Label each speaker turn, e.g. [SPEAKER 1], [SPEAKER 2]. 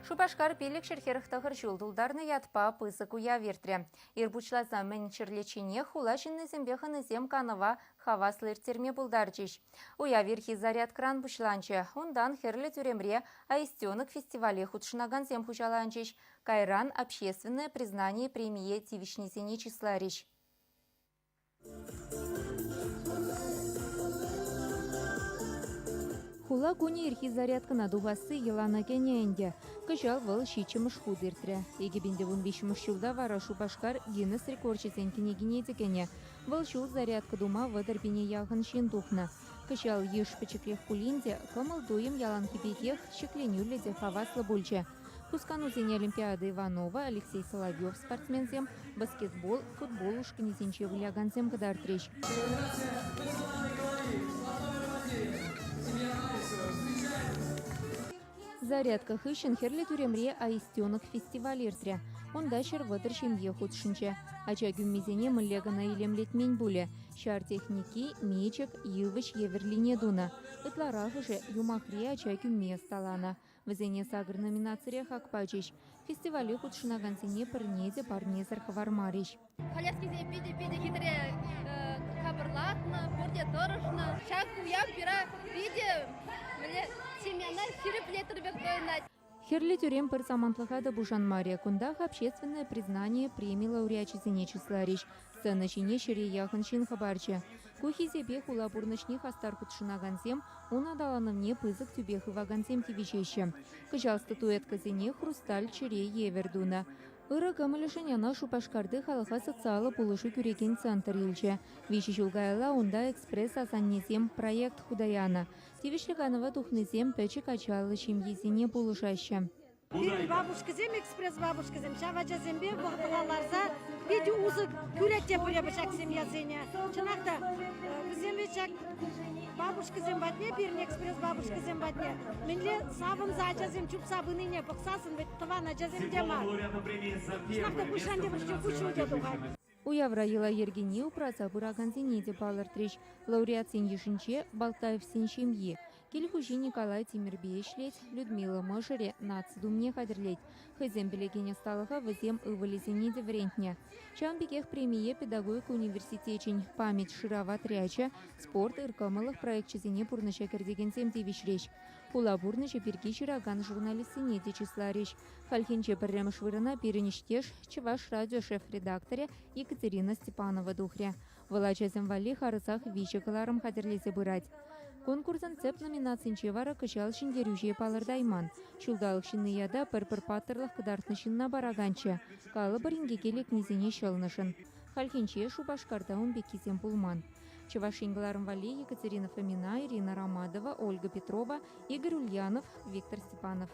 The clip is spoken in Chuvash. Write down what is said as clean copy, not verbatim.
[SPEAKER 1] Шупашкар 549 ҫул тултарнӑ ятпа пысӑк уяв иртрӗ. Ир пуҫласа мӗн ҫӗрлечченех хула ҫыннисемпе хӑнисем канӑва хаваслӑ ирттерме пултарчӗҫ. Уяв ирхи зарядкӑран пуҫланчӗ. Унтан Хӗрлӗ тӳремре Аистенок фестивале хутшӑнакансем хуҫаланчӗҫ. Кайран Общественное признание премие тивӗҫнисене чысларӗҫ. Хула кунӗ ирхи зарядкӑна тухасси йӑлана кӗнӗ ӗнтӗ. Кӑҫал вӑл ҫиччӗмӗш хут иртрӗ. 2013 ҫулта вара Шупашкар Гиннесс рекорчӗсен кӗнекине те кӗнӗ. Вӑл ҫул зарядка тума 30 пине яхӑн ҫын тухнӑ. Кӑҫал йыш пӗчӗкрех пулин те кӑмӑл-туйӑм яланхи пекех ҫӗкленӳллӗ те хаваслӑ пулчӗ. Хусканусене Олимпиада Иванова, Алексей Соловьев спортсменсем, баскетбол, футбол ушкӑнӗсенче вылякансем кӑтартрӗҫ. Зарядка хыҫҫӑн Хӗрлӗ тӳремре Аистенок фестиваль иртрӗ. Унта 130 ҫемье хутшӑнчӗ. Ача кӳммисене мӗнле кӑна илемлетмен пулӗ. Ҫар техники, мечӗк, йывӑҫ евӗрлине тунӑ. Ытларахӑшӗ юмахри ача кӳмми ӑсталанӑ. Вӗсене сакӑр номинацире хак пачӗҫ. Фестивале хутшӑнакансене пӗрне те парнесӗр хӑвармарӗҫ.
[SPEAKER 2] Коляскисене питӗ-питӗ хитре капӑрлатнӑ, пурте тӑрӑшнӑ. Ҫак уяв пира питӗ мӗнле семьяна ҫирӗплетрӗ пек туйӑнать.
[SPEAKER 1] Хӗрлӗ тӳрем пӗр самантлӑха та пушанмарӗ. Кунтах Общественное признание преми лауреачӗсене чысларӗҫ. Сцена ҫине ҫӗре яхӑн ҫын хӑпарчӗ. Ку хисепе хула пурнӑҫне хастар хутшӑнакансем, ун аталанӑвне пысӑк тӳпе хывакансем тивӗҫеҫҫӗ. Кӑҫал статуэткӑсене хрусталь чӗре евӗр тунӑ. Ырӑ кӑмӑлӗшӗн ӑна Шупашкарти халӑха социаллӑ пулӑшу кӳрекен центр илчӗ. Виҫӗ ҫул каялла унта «Экспресс-асаннесем» проект хута янӑ. Тивӗҫлӗ канӑва тухнисем пӗчӗк ачаллӑ ҫемьесене пулӑшаҫҫӗ.
[SPEAKER 3] Пирӗн бабушкӑсем, экспресс-бабушкӑсем ҫав ачасемпе вӑхӑтлӑха ларса питӗ усӑ кӳрет те пулӗ ҫак семьясене. Чӑнах та, вӗсем вӗт ҫак бабушкӑсем патне, пирӗн экспресс-бабушкӑсем патне мӗнле савӑнса ачасем чупса пынине пӑхсассӑн вӗт тӑван ачасем те мар. Чӑнах та куҫран тепӗр чухне куҫҫуль те тухать.
[SPEAKER 1] Уявра йӑла-йӗркене упраса пыракансене те палӑртрӗҫ. Лауреатсен йышӗнче Балтаевсен ҫемйи. Кил хуҫи Николай тимӗрпе ӗҫлет, Людмила мӑшӑрӗ наци тумне хатӗрлет. Хӑйсем пӗлекен ӑсталӑха вӗсем ывӑлӗсене те вӗрентнӗ. Ҫавӑн пекех премие педагогика университечӗн «Память» шырав отрячӗ, спорт, ыркӑмӑллӑх проекчӗсене пурнӑҫа кӗртекенсем тивӗҫрӗҫ. Хула пурнӑҫӗ пирки ҫыракан журналистсене те чысларӗҫ. Хальхинче пӗрремӗш вырӑна пирӗн ӗҫтеш, Чӑваш радио шеф-редакторӗ Екатерина Степанова тухрӗ. Вӑл ачасем валли харӑсах виҫӗ кӑларӑм хатӗрлесе пырать. Конкурсӑн тӗп номинацинче вара кӑҫал ҫӗнтерӳҫе палӑртайман. Ҫулталӑк ҫынни ята пӗр-пӗр паттӑрлӑх кӑтартнӑ ҫынна параканччӗ. Калӑпӑр, инкеке лекнисене ҫӑлнӑшӑн. Хальхинче Шупашкарта ун пеккисем пулман. Чӑваш Ен кӑларӑм валли Екатерина Фомина, Ирина Ромадова, Ольга Петрова, Игорь Ульянов, Виктор Степанов.